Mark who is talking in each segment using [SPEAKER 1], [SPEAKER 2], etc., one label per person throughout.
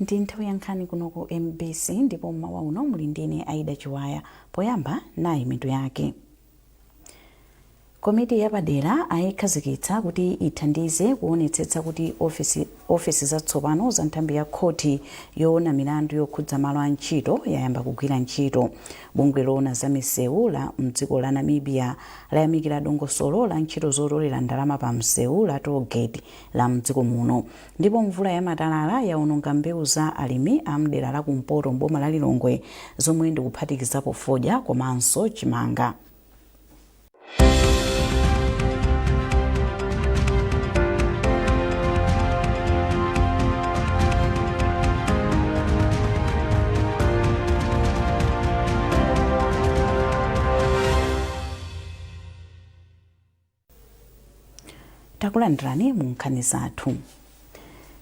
[SPEAKER 1] Ndi nthawi ya nkhani kuno ku MBC, ndipo mmawa uno muli ndine Aida Chiwaya. Poyamba, nayi mitu yake. Komiti yapadera ayikhazikitsa kuti ithandize kuonetsetsa kuti ofesi zatsopano za nthambi ya khoti yoona milandu yokhudza malo a ntchito yayamba kugwira ntchito. Bungwe loona za misewu la mdziko la Namibia layamikira dongosolo la ntchito zotolera ndalama pa msewu la tollgate la mdziko muno. Ndipo mvula yamatalala yaononga mbewu za alimi a mdera la kumpoto m'boma la Lilongwe, zomwe ndikuphatikizapo fodya komanso chimanga. Takulandirani mu nkhani zathu.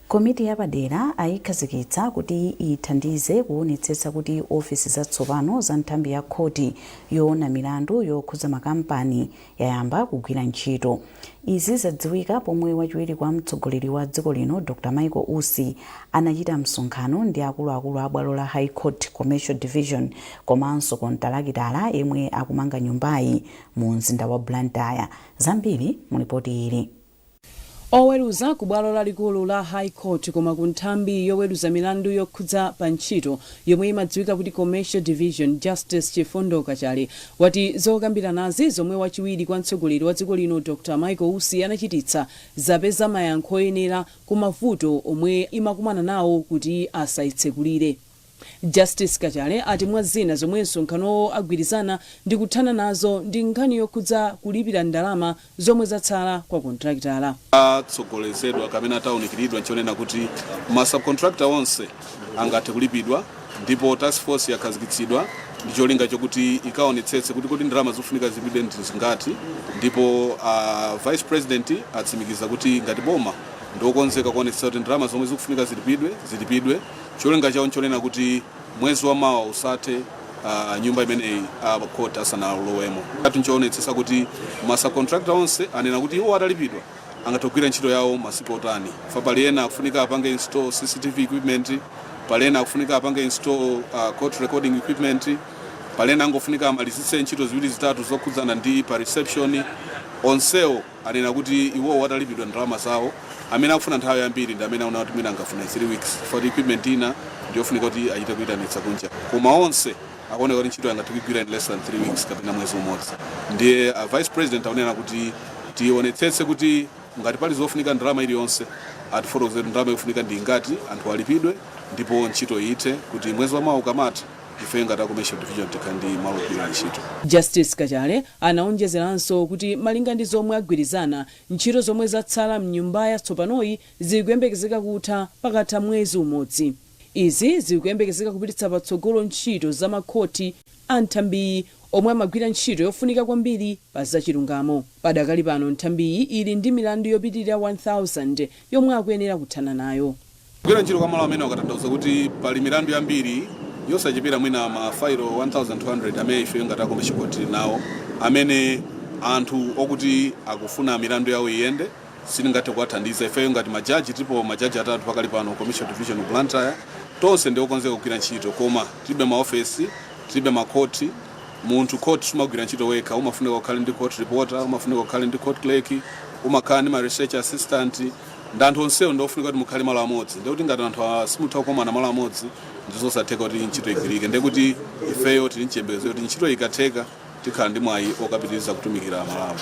[SPEAKER 1] Komiti yapadera ayikhazikitsa kuti ithandize kuonetsetsa kuti ofesi zatsopano za nthambi ya khoti yoona milandu yokhudza makampani yayamba kugwira ntchito. Izi zadziwika pomwe wachiwiri kwa mtsogoleri wa dziko lino Dr Michael Usi anachita msonkhano ndi akuluakulu a bwalo la High Court Commercial Division komanso kontalakitala yemwe akumanga nyumbayi mu mzinda wa Blantyre. Zambiri mu lipoti ili.
[SPEAKER 2] Oweruza ku bwalo lalikulu la High Court koma ku nthambi yoweruza milandu yokhudza pa ntchito yomwe imadziwika kuti Commercial Division, Justice Chifundo Kachale, wati zokambiranazi zomwe wachiwiri kwa mtsogoleri wa dziko lino Dr Michael Usi anachititsa zapeza mayankho oyenera ku mavuto omwe imakumana nawo kuti asaitsekulire. Justice Kachale ati mwa zina zomwe msonkhanowo agwirizana ndi kuthana nazo ndi nkhani yokhudza kulipira ndalama zomwe zatsala kwa kontrakitala.
[SPEAKER 3] Atsogolezedwa kapena taunikiridwa nchonena kuti ma subcontractor onse angathe kulipidwa, ndipo task force yakhazikitsidwa ndi cholinga chokuti ikaonetsetse kuti kodi ndalama zofunika zilipidwe ndi zingati. Ndipo Vice President atsimikiza kuti ngati boma ndiokonzeka kuonetsetsa kuti ndalama zomwe zikufunika zilipidwe zilipidwe. Cholinga chawo nchonena kuti mwezi wa mawa usathe nyumba imeneyi a court asanalowemo. Nchoonetsetsa kuti ma subcontractor onse anena kuti iwo atalipidwa angathe kugwira ntchito yawo masiku otani. Fa pali ena akufunika apange install CCTV equipment, pali ena akufunika apange install court recording equipment, pali ena angofunika amalizitse ntchito ziwiri zitatu zokhudzana ndi pa reception. Onsewo anena kuti iwowo atalipidwa ndalama zawo, amene akufuna nthawi yambiri ndi amene aona kuti mwina angafune 3 weeks for equipment ina ndiyofunika kuti achite kuyitanitsa kunja, koma onse akuoneka kuti ntchito angathe kuigwira in less than 3 weeks kapena mwezi umodzi. Ndiye Vice President akunena kuti tionetsetse kuti ngati pali zofunika ndalama iliyonse, atifotokozere kuti ndalama ikufunika ndi ingati, anthu alipidwe ndipo ntchito ithe, kuti mwezi wa mawa ukamatha ife ngati a Commercial Division tikhale ndi malo ogwirira ntchito.
[SPEAKER 2] Justice Kachale anaonjezeranso kuti malinga ndi zomwe agwirizana, ntchito zomwe zatsala mnyumba yatsopanoyi zikuyembekezeka kutha pakatha mwezi umodzi. Izi zikuyembekezeka kupititsa patsogolo ntchito za makhoti a nthambiyi omwe amagwira ntchito yofunika kwambiri pa zachilungamo. Padakali pano nthambiyi ili ndi milandu yopitirira 1000 yomwe akuyenera kuthana nayo.
[SPEAKER 3] Kugwira ntchito kwa malo amene wakatanthauza kuti pali milandu yambiri yosachepera mwina mafailo 1200 amene ife ngati a Commercial Court tili nawo, amene anthu okuti akufuna milandu yawo iyende sitingathe kuwathandiza. Ifeyo ngati majaji, tilipo majaji atatu pakali pano Commercial Division Blantyre, tonse ndi okonzeka kugwira ntchito, koma tilibe maofesi, tilibe makhoti. Munthu court sumagwira ntchito wekha, umafunika ukhale ndi court reporter, umafunika ukhale ndi court clerk, umakhala ndi ma research assistant, ndi anthu onsewo ndiofunika kuti mukhale malo amodzi. Ndikuti ngati anthu simutha kukomana malo amodzi, ndizosatheka kuti ntchito igwirike. Ndikuti ifeyo tili mchiyembekezo kuti ntchito ikatheka tikhala ndi mwayi okapitiriza kutumikira Malawi.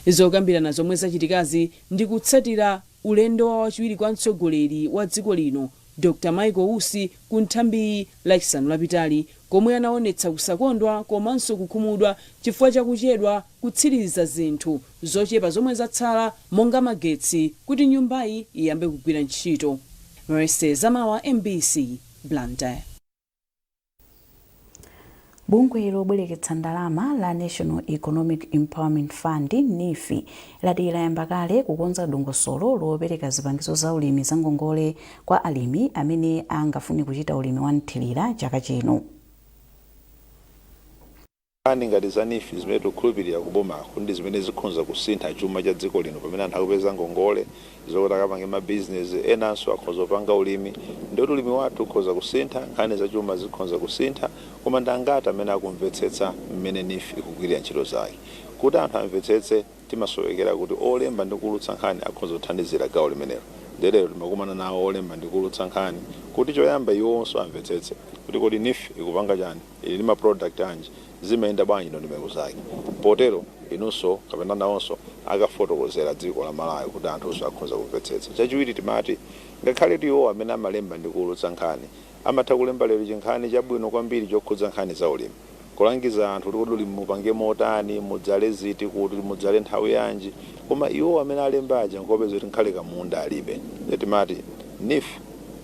[SPEAKER 2] Zokambirana zomwe zachitikazi ndi kutsatira ulendo wa wachiwiri kwa mtsogoleri wa dziko lino Dr Michael Usi ku nthambiyi Lachisanu lapitali, komwe anaonetsa kusakondwa komanso kukhumudwa chifukwa chakuchedwa kutsiriza zinthu zochepa zomwe zatsala monga magetsi kuti nyumbayi iyambe kugwira ntchito. Mercy Zamawa, MBC, Blantyre.
[SPEAKER 1] Bungwe lobwereketsa ndalama la National Economic Empowerment Fund, NEEF, lati layamba kale kukonza dongosolo lopereka zipangizo za ulimi za ngongole kwa alimi amene angafune kuchita ulimi wa mthirira chaka chino.
[SPEAKER 4] Nkhani ngati za NEEF, zimene tikukhulupirira kubomako ndi zimene zikhonza kusintha chuma cha dziko lino, pamene anthu akupeza ngongole zokuti akapange mabizinesi, enanso akhoza kupanga ulimi, ndikuti ulimi wathu ukhoza kusintha, nkhani za chuma zikhonza kusintha. Koma ndi angati amene akumvetsetsa mmene NEEF ikugwirira ntchito zake? Kuti anthu amvetsetse, timasowekera kuti olemba ndi kuulutsa nkhani akhoza kuthandizira gawo limenelo. Lero timakumana nawo olemba ndi kuulutsa nkhani kuti choyamba iwonso amvetsetse kuti kodi NEEF ikupanga chani, ili ndi ma product anji, zimayenda bwanji ndondomeko zake. Potero inunso kapena nawonso akafotokozera dziko la Malawi kuti anthunso akhoza kumvetsetsa. Chachiwiri, timati ngakhale iwo amene amalemba ndi kuulutsa nkhani amatha kulemba lero chinkhani chabwino kwambiri chokhudza nkhani za ulimi, kulangiza anthu kuti ulimi mupange motani, mudzale ziti, kuti mudzale nthawi yanji, koma iwo amene alemba aja nkopeza kuti nkhale kamunda alibe. Timati NEEF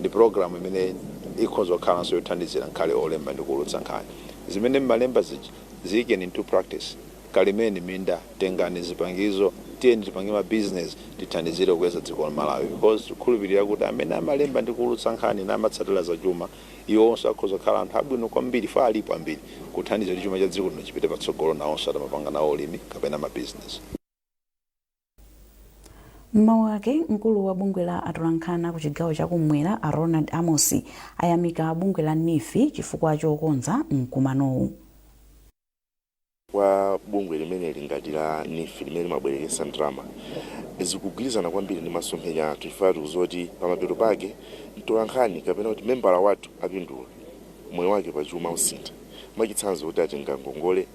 [SPEAKER 4] ndi program imene ikhoza kukhalanso yothandizira nkhale olemba ndi kuulutsa nkhani. Zimene mmalemba zija ziyikeni into practice, kalimeni minda, tengani zipangizo, tiyeni tipange ma business, tithandizire kukweza dziko la Malawi, because tikukhulupirira kuti amene amalemba ndi kuulutsa nkhani namatsatira zachuma, iwonso akhoza kukhala anthu abwino kwambiri, fa alipo ambiri, kuthandiza kuti chuma cha dziko lino chipite patsogolo, nawonso atamapanga nawo ulimi kapena ma business.
[SPEAKER 1] Mmawu ake, mkulu wa bungwe la atolankhani ku chigawo chakumwera, a Ronald Amos, ayamika bungwe la NEEF chifukwa chokonza mkumanowu.
[SPEAKER 5] Kwa bungwe limeneli ngati la NEEF limene limabwerekesa ndalama, zikugwirizana kwambiri ndi masomphenya athu. Ife tikuzoti pamapeto pake mtolankhani kapena kuti membala wathu apindula, moyo wake pachuma usintha. Mwachitsanzo, kuti atenga ngongole,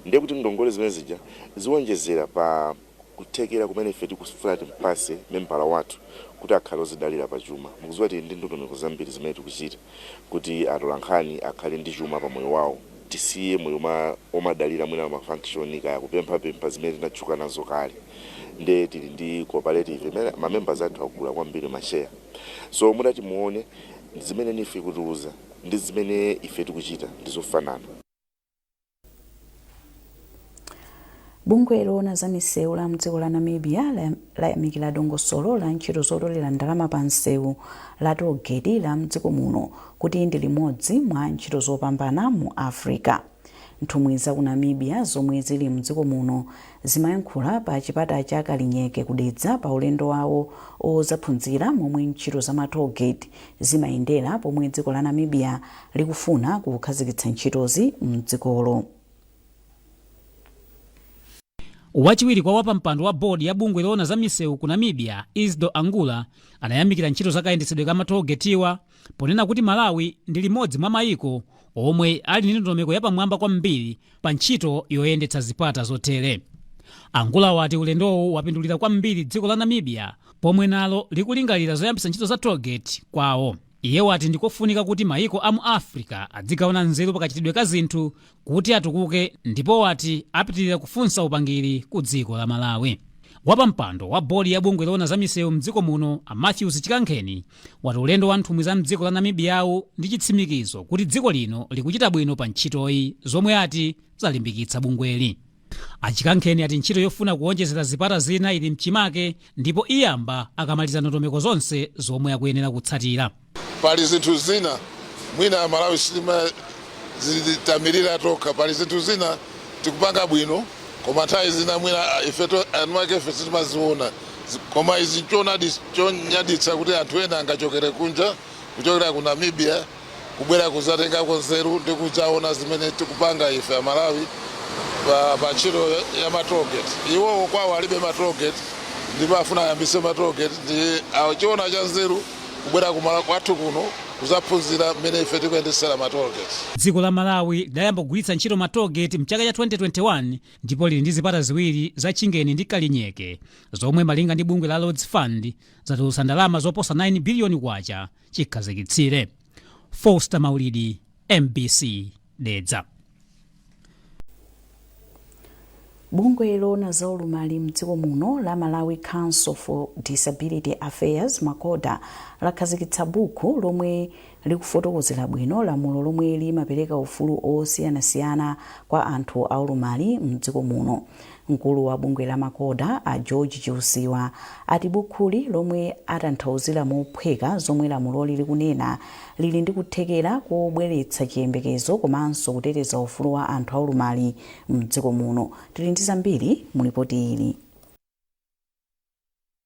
[SPEAKER 5] ndiye kuti ngongole zimene zija ziwonjezera pa kuthekera kumene ife tikufuna timpase membala wathu kuti akhale ozidalira pachuma. Mukudziwa tili ndi ndondomeko zambiri zimene tikuchita kuti atolankhani akhale ndi chuma pa moyo wawo, tisiye moyo omadalira mwina ma function kaya kupemphapempha zimene tinatchuka nazo kale. Nde tili ndi cooperative imene ma members athu akula kwambiri ma share. So mudati muone zimene NEEF ikutiuza ndi zimene ife tikuchita ndizofanana.
[SPEAKER 1] Bungwe loona za misewu la mdziko la Namibia layamikira dongosolo la ntchito zotolera ndalama pa msewu la tollgate la mdziko muno kuti ndi limodzi mwa ntchito zopambana mu Africa. Nthumwi za ku Namibia zomwe zili mdziko muno zimayankhula pa chipata cha Kalinyeke ku Dedza pa ulendo wawo ozaphunzira momwe ntchito za ma tollgate zimayendera, pomwe dziko la Namibia likufuna kukhazikitsa ntchitozi mdzikolo.
[SPEAKER 6] Wachiwiri kwa wapampando wa bodi ya bungwe loona za misewu ku Namibia, Isidore Angula, anayamikira ntchito za kayendetsedwe ka matollgate-wa ponena kuti Malawi ndi limodzi mwa mayiko omwe ali ndi ndondomeko yapamwamba kwambiri pa ntchito yoyendetsa zipata zotere. Angula wati ulendowu wapindulira kwambiri dziko la Namibia pomwe nalo likulingalira zoyambitsa ntchito za tollgate kwawo. Iye wati ndikofunika kuti mayiko a mu Africa adzigawana nzeru pakachitidwe ka zinthu kuti atukuke, ndipo wati apitirira kufunsa upangiri ku dziko la Malawi. Wapampando wa bodi ya bungwe loona za misewu mdziko muno, a Matthews Chikankheni, wati ulendo wa nthumwi za mdziko la Namibiawu ndi chitsimikizo kuti dziko lino likuchita bwino pa ntchitoyi, zomwe ati zalimbikitsa bungweli. A Chikankheni ati ntchito yofuna kuwonjezera zipata zina ili mchimake ndipo iyamba akamaliza ndondomeko zonse zomwe akuyenera kutsatira.
[SPEAKER 7] Pali zinthu zina mwina Malawi sitimazitamirira tokha. Pali zinthu zina tikupanga bwino, koma nthawi zina mwina ife anu ake ife sitimaziona. Koma izi nchoonadi chonyaditsa kuti anthu ena angachokere kunja, kuchokera ku Namibia, kubwera kuzatengako nzeru ndi kudzaona zimene tikupanga ife Amalawi pa ntchito ya ma tollgate. Iwowo kwawo alibe ma tollgate ndipo afuna ayambise ma tollgate, ndi achiona cha nzeru kubwera kumala kwathu kuno kuzaphunzira mmene ife tikuyendesera ma tollgate.
[SPEAKER 6] Dziko la Malawi lidayamba kugwiritsa ntchito ma tollgate mchaka cha 2021 ndipo lili ndi zipata ziwiri za Chingeni ndi Kalinyeke, zomwe malinga ndi bungwe la Roads Fund zatulutsa ndalama zoposa 9 biliyoni kwacha chikhazikitsire. Foster Maulidi, MBC, Dedza.
[SPEAKER 1] Bungwe loona za ulumali mdziko muno la Malawi Council for Disability Affairs, MACODA, lakhazikitsa buku lomwe likufotokozera bwino lamulo lomwe limapereka ufulu osiyanasiyana kwa anthu aulumali mdziko muno. Mkulu wa bungwe la MACODA a George Chiusiwa ati bukhuli, lomwe atanthauzira mophweka zomwe lamuloli likunena, lili ndi kuthekera kobweretsa chiyembekezo komanso kuteteza ufulu wa anthu aulumali mdziko muno. Tili ndi zambiri mu lipoti ili.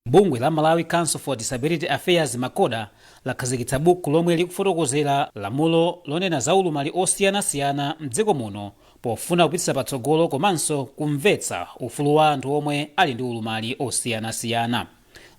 [SPEAKER 6] Bungwe la Malawi Council for Disability Affairs, MACODA, lakhazikitsa buku lomwe likufotokozera lamulo lonena za ulumali osiyanasiyana mdziko muno pofuna kupititsa patsogolo komanso kumvetsa ufulu wa anthu omwe ali ndi ulumali osiyanasiyana.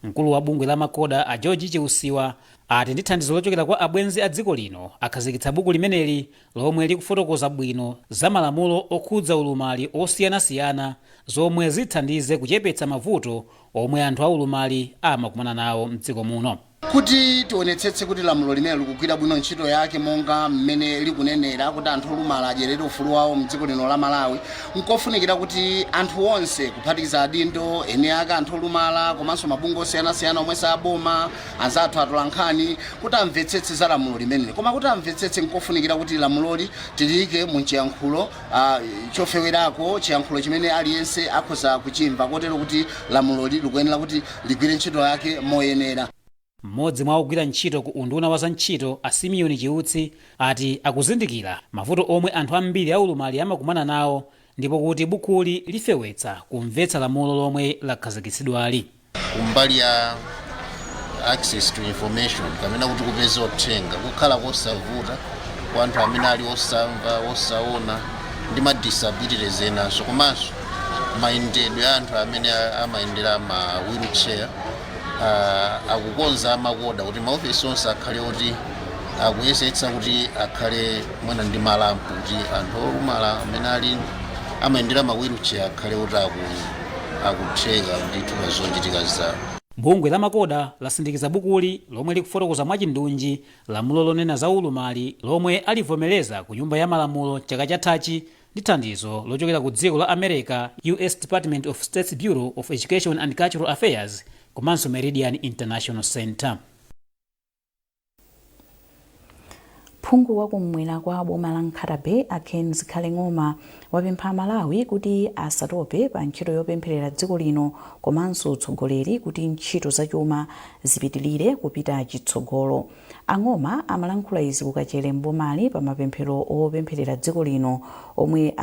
[SPEAKER 6] Mkulu wa bungwe la MACODA a George Chiusiwa ati ndi thandizo lochokera kwa abwenzi a dziko lino akhazikitsa buku limeneli lomwe likufotokoza bwino za malamulo okhudza ulumali osiyanasiyana, zomwe zithandize kuchepetsa mavuto omwe anthu aulumali amakumana nawo mdziko muno.
[SPEAKER 8] Kuti tionetsetse kuti lamulo limene likugwira bwino ntchito yake monga mmene likunenera, kuti anthu olumala adyerere ufulu wawo mdziko lino la Malawi, nkofunikira kuti anthu onse, kuphatikiza adindo eni ake anthu olumala komanso mabungwe osiyanasiyana omwe saboma, anzathu atolankhani, kuti amvetsetse za lamulo limeneli. Koma kuti amvetsetse, nkofunikira kuti lamuloli tiliyike mu chiyankhulo chofewerako, chiyankhulo chimene aliyense akhoza kuchimva, kotero kuti lamuloli likuyenera kuti ligwire ntchito yake moyenera.
[SPEAKER 6] Mmodzi mwa ogwira ntchito ku unduna wa za ntchito a Simeon Chiutsi ati akuzindikira mavuto omwe anthu ambiri aulumali amakumana nawo ndipo kuti bukuli lifewetsa kumvetsa lamulo lomwe lakhazikitsidwali.
[SPEAKER 9] Kumbali ya access to information, kapena kuti kupeza uthenga, kukhala kosavuta kwa anthu amene ali osamva, osaona ndi ma disabilities enanso, komanso mayendedwe a anthu amene amayendera ma wheelchair, akukonza a MACODA kuti maofesi onse akhale oti akuyesetsa kuti akhale mwina ndi ma ramp, kuti anthu olumala amene ali amayendera ma wheelchair akhale oti akutheka ndithu pa zochitika zawo.
[SPEAKER 6] Bungwe la MACODA lasindikiza bukuli lomwe likufotokoza mwachindunji lamulo lonena za ulumali lomwe alivomereza ku Nyumba ya Malamulo chaka chathachi ndi thandizo lochokera ku dziko la America, US Department of State's Bureau of Education and Cultural Affairs komanso Meridian International Center.
[SPEAKER 1] Phungu wakumwera kwa boma la Nkhata Bay a Ken Zikhale Ng'oma wapempha Amalawi kuti asatope pa ntchito yopempherera dziko lino komanso utsogoleri kuti ntchito zachuma zipitilire kupita chitsogolo. A Ng'oma amalankhula izi ku Kachere m'bomali pa mapemphero opempherera dziko lino omwe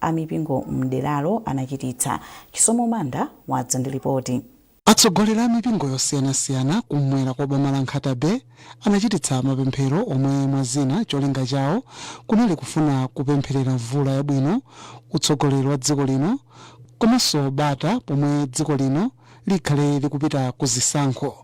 [SPEAKER 1] amipingo mderalo anachititsa. Chisomo Manda wadza ndi lipoti.
[SPEAKER 10] Atsogoleri a mipingo yosiyanasiyana kumwera kwa boma la Nkhata Bay anachititsa mapemphero omwe mwa zina cholinga chawo kunali kufuna kupempherera mvula yabwino, utsogoleri wa dziko lino komanso bata pomwe dziko lino likhale likupita ku zisankho.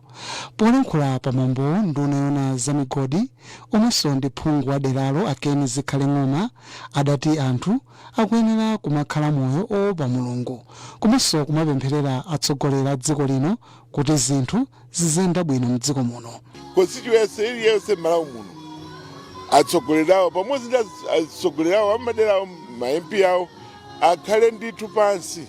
[SPEAKER 10] Polankhula pa mwambowo, nduna yoona za migodi omwenso ndi phungu wa deralo a Ken Zikhale Ng'oma adati anthu akuyenera kumakhala moyo oopa Mulungu komanso kumapempherera atsogoleri a dziko lino kuti zinthu ziziyenda bwino mdziko muno.
[SPEAKER 7] Constituency iliyonse m'Malawi muno, atsogoleri awo pamodzi ndi atsogoleri awo amadera awo, ma MP awo, akhale ndithu pansi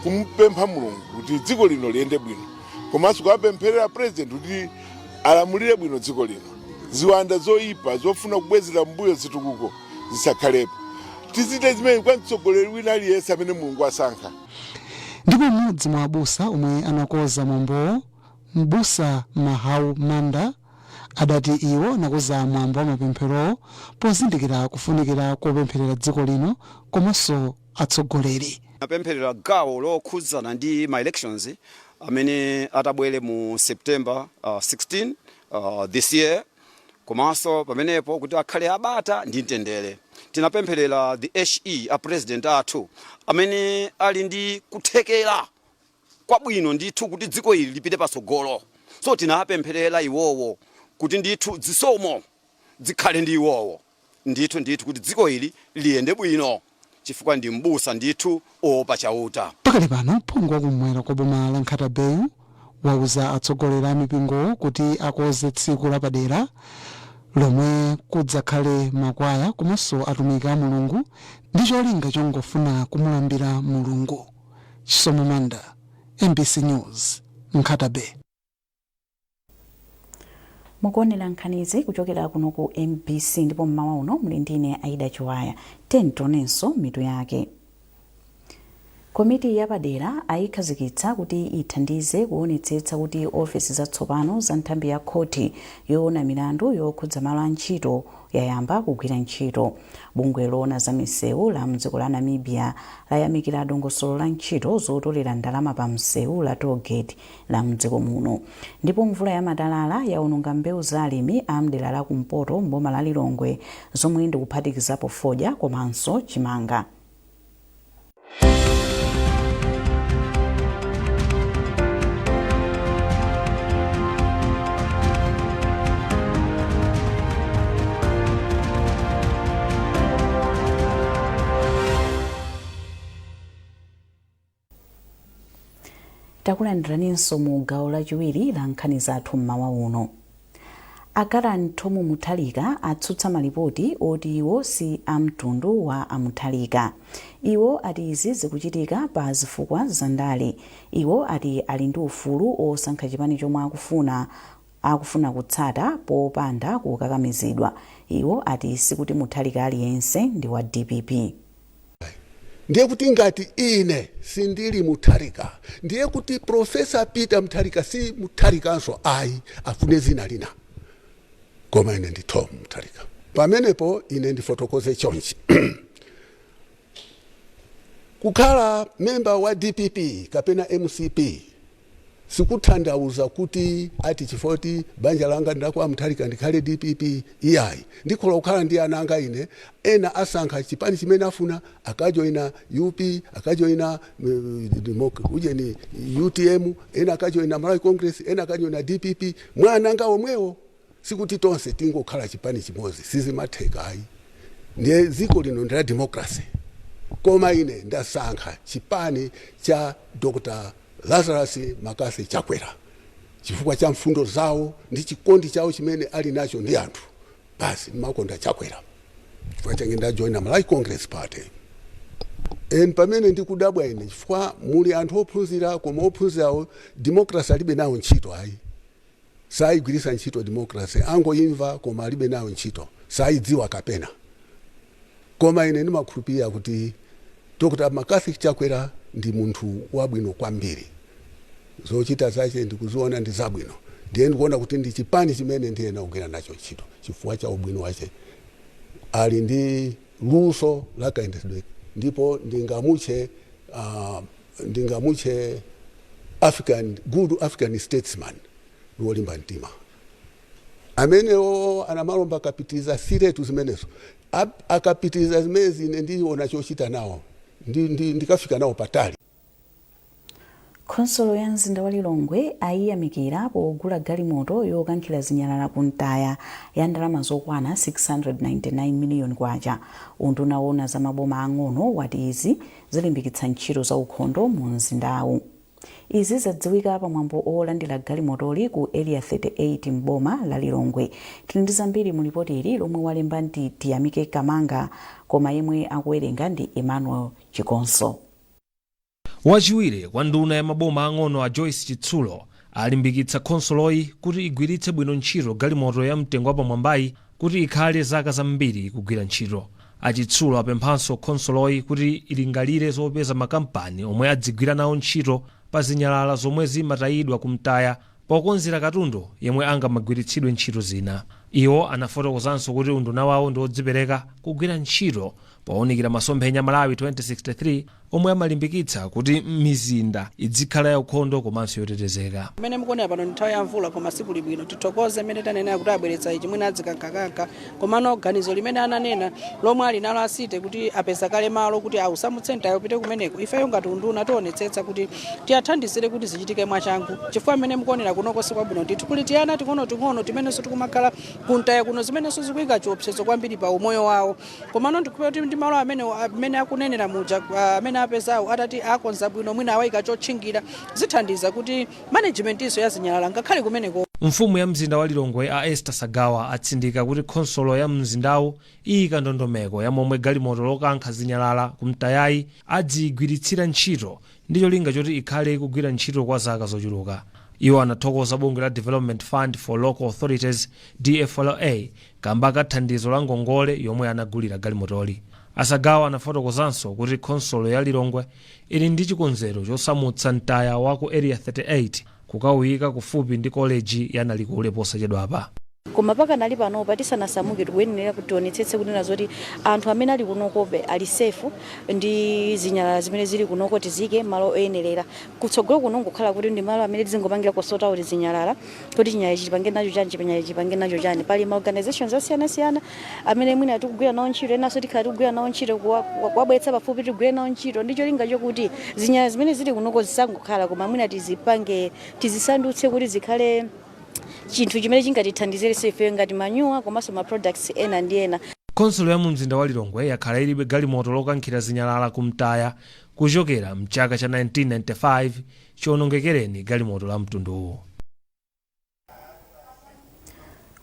[SPEAKER 7] kumupempha Mulungu kuti dziko lino liyende bwino, komanso kuwapempherera President kuti alamulire bwino dziko lino, ziwanda zoyipa zofuna kubwezera mbuyo zitukuko zisakhalepo. Tizichite zimene kwa mtsogoleri wina aliyense amene Mulungu asankha.
[SPEAKER 10] Ndipo mmodzi mwa abusa omwe anakonza mwambowo, Mbusa Mahau Manda, adati iwo anakonza mwambo wa mapempherowo pozindikira kufunikira kopempherera dziko lino komanso atsogoleri.
[SPEAKER 11] Napempherera gawo lokhudzana ndi ma elections amene atabwere mu September 16 this year, komanso pamenepo kuti akhale abata ndi mtendere. Tinapempherera the HE, a President athu amene ali ndi kuthekera kwabwino ndithu kuti dziko ili lipite patsogolo, so tinapempherera iwowo kuti ndithu zisomo zikhale ndi iwowo ndithu ndithu kuti dziko ili liyende bwino, chifukwa ndi mbusa ndithu oopa Chauta.
[SPEAKER 10] Pakali pano, phungu wakumwera kwa boma la Nkhata Bay wauza atsogoleri a mipingowo kuti akonze tsiku lapadera lomwe kudzakhale makwaya komanso atumiki a Mulungu ndi cholinga chongofuna kumulambira Mulungu. Chisomo Manda, MBC News, Nkhata Bay.
[SPEAKER 1] Mukuonera nkhanizi kuchokera kuno ku MBC ndipo mmawa uno muli ndine Aida Chiwaya. Tionenso mitu yake. Komiti yapadera ayikhazikitsa kuti ithandize kuonetsetsa kuti ofesi zatsopano za nthambi ya khoti yoona milandu yokhudza malo a ntchito yayamba kugwira ntchito. Bungwe loona za misewu la mdziko la Namibia layamikira dongosolo la ntchito zotolera ndalama pa msewu la tollgate la mdziko muno. Ndipo mvula ya matalala yaononga mbewu za alimi a mdera la kumpoto m'boma la Lilongwe, zomwe ndikuphatikizapo fodya komanso chimanga. Takulandiraninso mu gawo lachiwiri la nkhani zathu mmawa uno. A Garang Thom Mutharika atsutsa malipoti oti iwo si a mtundu wa a Mutharika. Iwo ati izi zikuchitika pa zifukwa za ndale. Iwo ati ali ndi ufulu osankha chipani chomwe akufuna kutsata popanda kukakamizidwa. Iwo ati sikuti Mutharika aliyense ndi wa DPP.
[SPEAKER 12] Ndiye kuti ngati ine sindili Mutharika, ndiye kuti Professor Peter Mutharika si Mutharikanso ayi, afune zina lina, koma ine ndi Thom Mutharika. Pamenepo ine ndifotokoze chonchi: kukhala memba wa DPP kapena MCP sikutanthauza kuti ati chifukwa kuti banja langa ndi la kwa Mutharika ndikhale DPP, iyayi. Ndikhoza kukhala ndi ana anga ine, ena asankha chipani chimene afuna, akajoyina UP, akajoyina ujeni UTM, ena akajoyina Malawi Congress, ena akajoyina DPP, mwa ana anga omwewo. Sikuti tonse tingokhala chipani chimodzi, sizimatheka ayi. Ndiye dziko lino ndi la democracy, koma ine ndasankha chipani cha Dr Lazarus McCarthy Chakwera chifukwa cha mfundo zawo ndi chikondi chawo chimene ali nacho ndi anthu. Basi, ndimakonda Chakwera, chifukwa chake ndajoina Malawi Congress Party. En pamene ndikudabwa ine, chifukwa muli anthu ophunzira, koma ophunzirawo democracy alibe nawo ntchito ayi, sayigwiritsa ntchito democracy, angoimva koma alibe nayo ntchito, sayidziwa kapena. Koma ine ndimakhulupirira kuti Dr McCarthy Chakwera ndi munthu wabwino kwambiri, zochita zache ndikuziona ndi zabwino, ndiye ndikuona kuti ndi chipani chimene ndiyenera kugwira nacho ntchito chifukwa cha ubwino wache. Ali ndi luso la kayendetsedwe, ndipo ndingamutche African, good African statesman, ndi wolimba mtima. Amenewo anamalomba akapitiriza siretu zimenezo, akapitiriza zimenezi, ine ndiona chochita nawo, ndikafika nawo patali.
[SPEAKER 1] Khonsolo ya mzinda wa Lilongwe ayiyamikira pogula galimoto yokankhira zinyalala ku mtaya ya ndalama zokwana 699 miliyoni kwacha. Unduna woona za maboma ang'ono wati izi zilimbikitsa ntchito za ukhondo mu mzindawu. Izi zadziwika pamwambo olandira galimotoli ku Area 38 m'boma la Lilongwe. Tili ndi zambiri mu lipoti ili lomwe walemba ndi Tiyamike Kamanga, koma yemwe akuwerenga ndi Emmanuel Chikonso.
[SPEAKER 13] Wachiwiri kwa nduna ya maboma ang'ono a Joyce Chitsulo alimbikitsa khonsoloyi kuti igwiritse bwino ntchito galimoto ya mtengo wapamwambayi kuti ikhale zaka zambiri kugwira ntchito. Achitsulo apemphanso khonsoloyi kuti ilingalire zopeza makampani omwe adzigwira nawo ntchito pa zinyalala zomwe zimatayidwa kumtaya pokonzera katundu yemwe angamagwiritsidwe ntchito zina. Iwo anafotokozanso kuti unduna wawo ndi wodzipereka kugwira ntchito powunikira masomphenya Malawi 2063 omwe amalimbikitsa kuti mizinda idzikhala yaukhondo komanso yotetezeka.
[SPEAKER 14] Mmene mukuonera pano ndi nthawi ya mvula, koma sikuli bwino. Tithokoze mmene tanenera kuti abweretsa ichi, mwina adzikankhakankha, komano ganizo limene ananena lomwe ali nalo a city kuti apeza kale malo kuti ausamutse mtayo upite kumeneko, ifeyo ngati unduna tionetsetsa kuti tiyathandizire kuti zichitike mwachangu, chifukwa mmene mukuonera kunoko sikwabwino ndithu. Kuli tiyana ting'onoting'ono timenenso tikumakhala kumtaya kuno, zimenenso zikuyika chiopsezo kwambiri pa umoyo wawo. Komano ndikukhulupirira kuti ndi malo amene akunenera muja, amene apezawo, atati akonza bwino, mwina awayika chotchingira, zithandiza kuti management inso ya zinyalala ngakhale kumeneko.
[SPEAKER 13] Mfumu ya mzinda wa Lilongwe a Esther Sagawa atsindika kuti khonsolo ya mzindawu iyika ndondomeko ya momwe galimoto lokankha zinyalala kumtayayi adziyigwiritsira ntchito ndi cholinga choti ikhale ikugwira ntchito kwa zaka zochuluka. Iwo anathokoza bungwe la Development Fund for Local Authorities, DFLA, kamba ka thandizo la ngongole yomwe anagulira galimotoli. Asagawa anafotokozanso kuti khonsolo ya Lilongwe ili ndi chikonzero chosamutsa mtaya wa ku Area 38 kukawuyika kufupi ndi koleji ya Nalikule posachedwapa.
[SPEAKER 15] Koma pakanali panopa, tisanasamuke, tikuyenera kuti tionetsetse kunena zoti anthu amene ali kunokobe ali safe ndi zinyalala zimene zili kunoko, tizike malo oyenerera. Kutsogolo kuno ngokhala kuti ndi malo amene tizingopangira kusort out zinyalala, kuti chinyalala chipange nacho chani, chinyalala chipange nacho chani. Pali ma organizations osiyanasiyana amene mwina tikugwira nawo ntchito, enanso tikhala tikugwira nawo ntchito kuwabweretsa pafupi tigwire nawo ntchito, ndi cholinga chokuti zinyalala zimene zili kunoko zisangokhala, koma mwina tizipange, tizisandutse kuti zikhale chinthu chimene chingatithandizire ife ngati manure komanso ma products ena ndi ena.
[SPEAKER 13] Khonsolo ya mu mzinda wa Lilongwe yakhala ilibe galimoto lokankhira zinyalala kumtaya kuchokera mchaka cha 1995 chiwonongekereni galimoto la mtunduwu.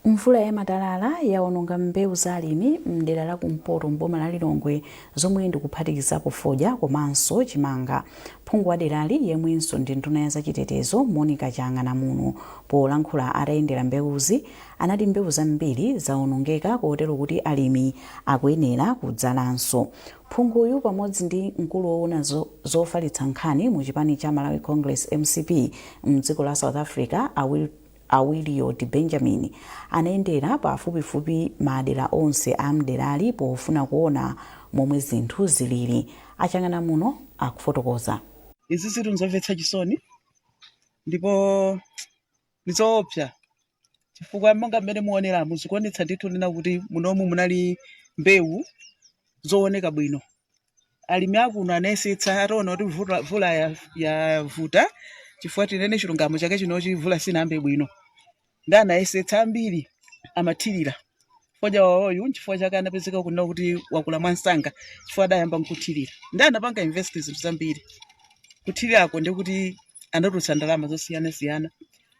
[SPEAKER 1] Mvula yamatalala yawononga mbewu za alimi mdera la kumpoto mboma la Lilongwe, zomwe ndikuphatikizapo fodya komanso chimanga. Phungu wa derali, yemwenso ndi nduna ya zachitetezo, Monica Chang'anamuno, polankhula atayendera mbewuzi, anati mbewu zambiri zawonongeka kotero kuti alimi akuyenera kudzalanso. Phunguyu pamodzi ndi mkulu woona zofalitsa nkhani mu chipani cha Malawi Congress, MCP, mdziko la South Africa, Awiliod Benjamin, anayendera pafupifupi madera onse a mderali pofuna kuona momwe zinthu zilili. Achang'anamuno akufotokoza.
[SPEAKER 16] Izi zinthu nzomvetsa chisoni ndipo ndizoopsa, chifukwa monga mmene muoneramu, zikuonetsa ndithu nena kuti munomu munali mbewu zooneka bwino. Alimi akuno anayesetsa ataona kuti mvula yavuta, chifukwa tinene chilungamo chake chinochi, mvula sinayambe bwino, ndi anayesetsa ambiri amathirira fodya wawoyu. Nchifukwa chake anapezeka kunena kuti wakula mwansanga, chifukwa adayamba nkuthirira, ndi anapanga invest zinthu zambiri kuthirirako, ndi kuti anatulutsa ndalama zosiyanasiyana,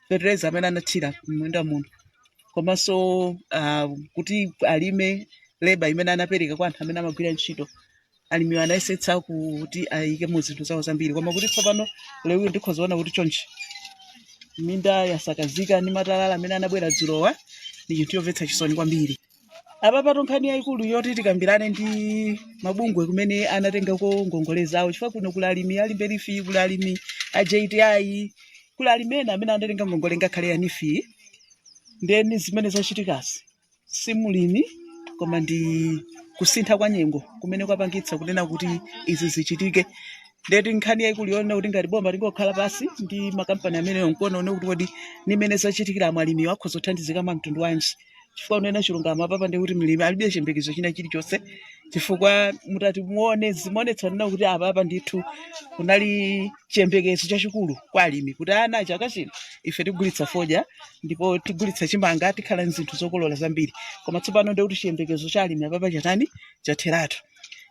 [SPEAKER 16] fertilizer amene anathira m'munda muno, komanso kuti alime, labour imene anapereka kwa anthu amene amagwira ntchito. Alimiwo anayesetsa kuti ayike mu zinthu zawo zambiri, koma kuti tsopano lero ndikhoza kuona kuti chonchi minda yasakazika ndi matalala amene anabwera dzulowa, ndi chinthu chomvetsa chisoni kwambiri. Apa pato nkhani yayikulu yoti tikambirane ndi mabungwe kumene anatengako ngongole zawo, chifukwa kuno kuli alimi a Limbe LEAF, kuli alimi a JTI, kuli alimi ena amene anatenga ngongole ngakhale ya NEEF. Ndeni zimene zachitikazi si mulimi, koma ndi kusintha kwa nyengo kumene kwapangitsa kunena kuti izi zichitike. Ndeti nkhani yayikulu yonena kuti ngati boma tingokhala pasi ndi makampani ameneyo nkuona kuti kodi nimene zachitikira alimiwo akhoza kuthandizika mwa mtundu wanji, chifukwa unena chilungamo, apapa ndi kuti mlimi alibe chiyembekezo china chilichonse, chifukwa mutati muone, zimaonetsa kunena kuti apapa ndithu kunali chiyembekezo chachikulu kwa alimi kuti ana chaka chino ife tigulitsa fodya ndipo tigulitsa chimanga, tikhala ndi zinthu zokolola zambiri. Koma tsopano ndi kuti chiyembekezo cha alimi apapa chatani? Chatheratu.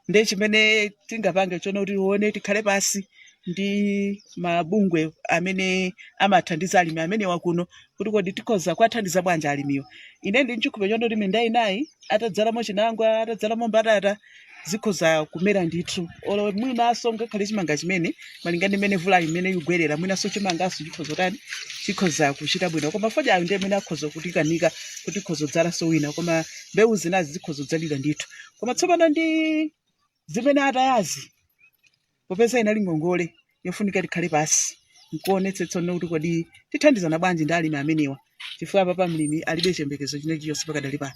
[SPEAKER 16] Ndi chimene tingapange chona kuti tione, tikhale pasi ndi mabungwe amene amathandiza alimi amenewa kuno, kuti kodi tikhoza kuwathandiza bwanji alimiwa. Ine ndi nchikhulupiriro chonde kuti minda inayi atadzalamo chinangwa, atadzalamo mbatata, zikhoza kumera ndithu, olo mwinaso ngakhale chimanga chimene, malinga ndi mmene mvula imene ikugwerera, mwinaso chimangaso chikhoza tani? Chikhoza kuchita bwino. Koma fodyayo ndi amene akhoza kutikanika kuti tikhoza kudzalanso wina, koma mbewu zinazi zikhoza kudzalira ndithu. Koma tsopano ndi zimene atayazi, popeza inali ngongole yofunika tikhale pasi nkuonetsetsa kuti kodi tithandizana bwanji ndi alimi amenewa, chifukwa apapa mlimi alibe chiyembekezo china chilichonse pakadali pano.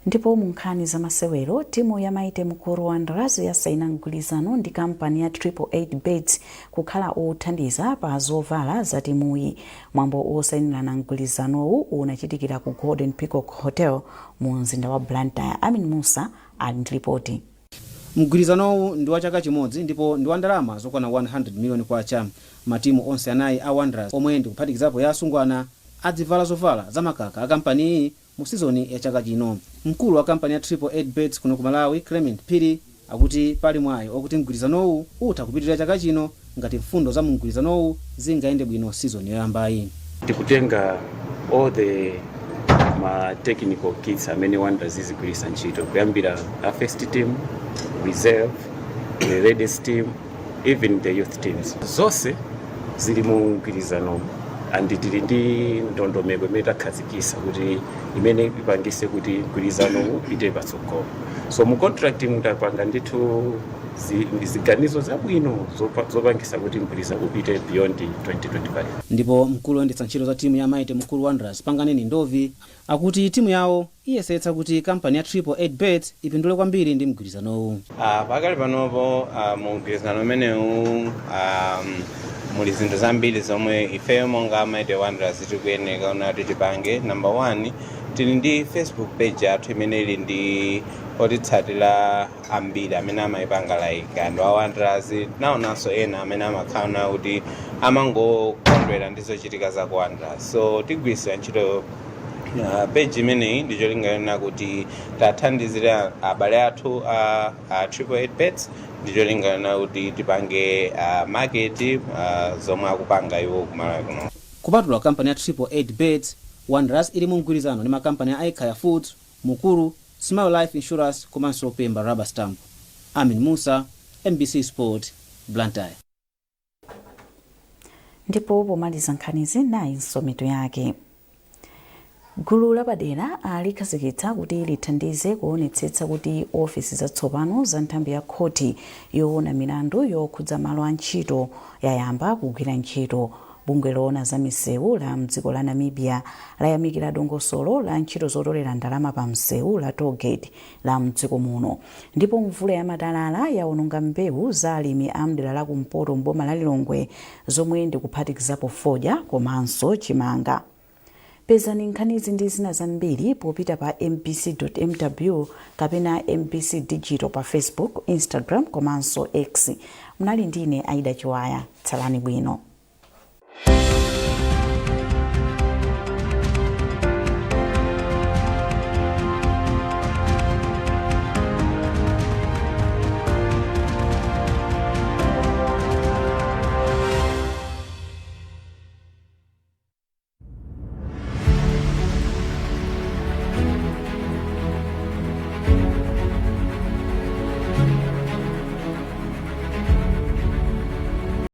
[SPEAKER 1] Ndipo mu nkhani za masewero, timu ya Mighty Mukuru Wanderers yasaina mgwirizano ndi kampani ya 888 Bets kukhala othandiza pa zovala za timuyi. Mwambo osayinirana mgwirizanowu unachitikira ku Golden Peacock Hotel mu mzinda wa Blantyre. Amin Musa ali ndi ripoti.
[SPEAKER 17] Mgwirizanowu ndi wa chaka chimodzi ndipo ndi wa ndalama zokwana 100 miliyoni kwacha. Matimu onse anayi a Wanderers, omwe ndi kuphatikizapo ya asungwana, adzivala zovala za makaka a kampaniyi mu sizoni ya chaka chino. Mkulu wa kampani ya 888 Bets kuno ku Malawi, Clement Phiri, akuti pali mwayi okuti mgwirizanowu utha kupitirira chaka chino ngati mfundo za mu mgwirizanowu zingayende bwino sizoni yoyambayi.
[SPEAKER 18] Tikutenga all the ma technical kits amene Wanderers izigwiritsa ntchito, kuyambira a first team, reserve, the ladies team, even the youth teams, zonse zili mu mgwirizanomu, and tili ndi ndondomeko imene takhazikisa kuti imene ipangise kuti mgwirizanowu upite patsogolo. So mu contract mutapanga ndithu ziganizo zabwino zopangisa kuti mgwirizano upite beyond 2025.
[SPEAKER 17] Ndipo mkulu woyendetsa ntchito za timu ya Mighty Mukuru Wanderers, Panganeni Ndovi, akuti timu yawo iyesetsa kuti kampani ya 888 Bet ipindule kwambiri ndi mgwirizanowu.
[SPEAKER 19] Pakali panopo mu mgwirizano umenewu muli zinthu zambiri zomwe ifeyo monga Mighty Wanderers tikuyeneka kuti tipange. Number one, tili ndi Facebook page yathu imene ili ndi otitsatira ambiri amene amayipanga like anthu a Wanderers, naonanso ena amene amakhala kuti amangokondwera ndi zochitika za ku Wanderers. So tigwirisira ntchito page imeneyi ndi cholinga kuti tathandizire abale athu a 888 Bets, ndi cholinga kuti tipange market zomwe akupanga iwo kumalawi kuno.
[SPEAKER 17] Kupatula kampani ya 888 Bets, Wanderers ili mu mgwirizano ndi makampani a Ekhaya Foods, Mukuru, Smile Life Insurance komanso Pemba Rubber Stamp. Amin Musa, MBC Sport, Blantyre.
[SPEAKER 1] Ndipo pomaliza nkhanizi, nayinso mitu yake. Gulu lapadera alikhazikitsa kuti lithandize kuonetsetsa kuti ofisi zatsopano za nthambi ya khoti yoona milandu yokhudza malo a ntchito yayamba kugwira ntchito. Bungwe loona za misewu la mdziko la Namibia layamikira dongosolo la ntchito zotolera ndalama pa msewu la tollgate la mdziko muno. Ndipo mvula yamatalala yaononga mbewu za alimi a mdera la kumpoto mboma la Lilongwe, zomwe ndikuphatikizapo fodya komanso chimanga. Pezani nkhanizi ndi zina zambiri popita pa mbc.mw kapena MBC Digital pa Facebook, Instagram komanso X. Mnali ndine Aida Chiwaya. Tsalani bwino.